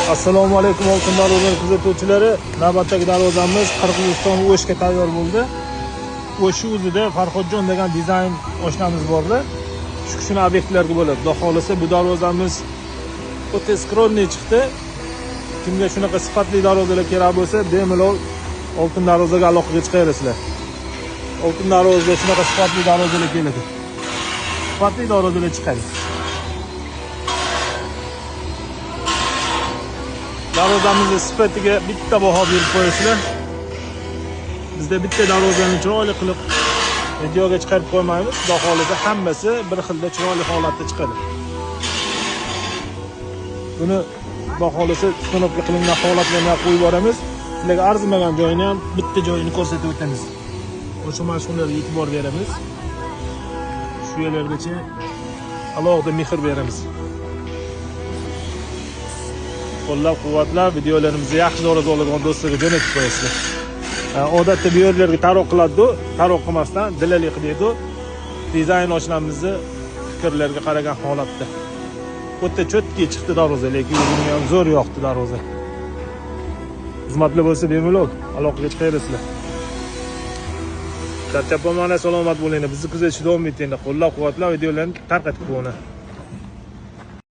Assalomu alaykum Oltin Darvoza kuzatuvchilari. Navbatdagi darvozamiz Qirg'iziston O'shga tayyor bo'ldi. O'sh o'zida Farhodjon degan dizayn oshnamiz bordi. Shu kishini obyektlarga bo'ladi. Xudo xolasa bu darvozamiz o'ta skromniy chiqdi. Kimga shunaqa sifatli darvozalar kerak bo'lsa, bemalol Oltin Darvozaga aloqaga chiqaverasizlar. Oltin Darvozada shunaqa sifatli darvozalar keladi. Sifatli darvozalar chiqadi. Darvozamizni sifatiga bitta baho berib qo'yasizlar. Bizda bitta darvozani chiroyli qilib videoga chiqarib qo'ymaymiz. Xudo xolasa hammasi bir xilda chiroyli holatda chiqadi. Buni xudo xolasa установка qilingan holatlarni qo'yib boramiz. Sizlarga arzimagan joyini ham bitta joyini ko'rsatib o'tamiz. O'sha mashhurlarga e'tibor beramiz. Shu yerlargacha alohida mehr beramiz. Qo'llab-quvvatlab videolarimizni yaxshi darajada oladigan do'stlarga jo'natib qo'yasizlar. Odatda bu yerlarga taroq qiladi-ku, taroq qilmasdan dilali qiladi. Dizayn oshnamizni fikrlarga qaragan holatda. O'ta cho'tki chiqdi darvoza, lekin o'zimga ham zo'r yoqdi darvoza. Xizmatli bo'lsa bemalol aloqaga chiqaverasizlar. Charchab bo'lmanglar, salomat bo'linglar. Bizni kuzatishda davom etinglar. Qo'llab-quvvatlab videolarni tarqatib qo'yinglar.